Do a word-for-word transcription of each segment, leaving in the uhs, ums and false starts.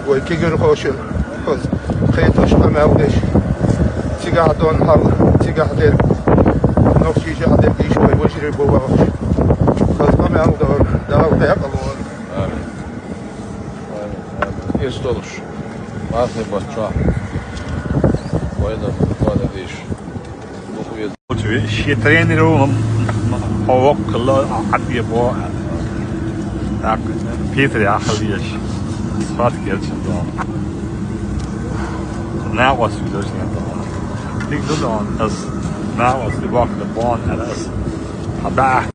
Вай кегир хошур. Хоз. Хеташ къамел деш. Цигахь дон хьал, цигахь дер. Нохчий жагьдер диш вай вежарий бувахш. Хоз къамел дон, Дала хьекъалон. Амин. Амин. Амин. Ирс долуш. Мархий бачча. Вайна, вайна диш. Шен тренер ву, м-, м-, хьо воккхалла, Ӏадбе бо, тӀаккха Питер яхаллеш, схватка ечу дон. Накъост вуьзуш дон. Дика ду дон, ас накъост ду боккха бон, ас хьан баьхьа.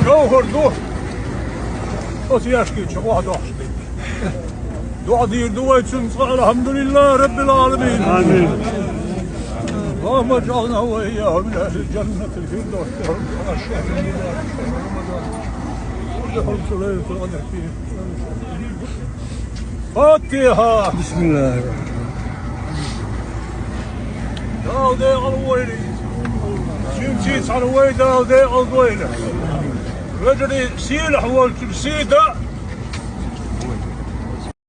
Чов хӀара ду? Оцу яшкича охьадохуш дерг. ДоӀа дийр ду вай цуьнца, алхьамдулиллахӀи раббил Ӏаламин. Амин. اللهم اجعلنا وإياهم من أهل الجنة الفردوس. Фатихьа. بسم الله الرحمن الرحيم. Дала декъал войла. Цуьнца цхьаьна вай Дала декъал дойла. Вежарий сийлахь волчун сий дан.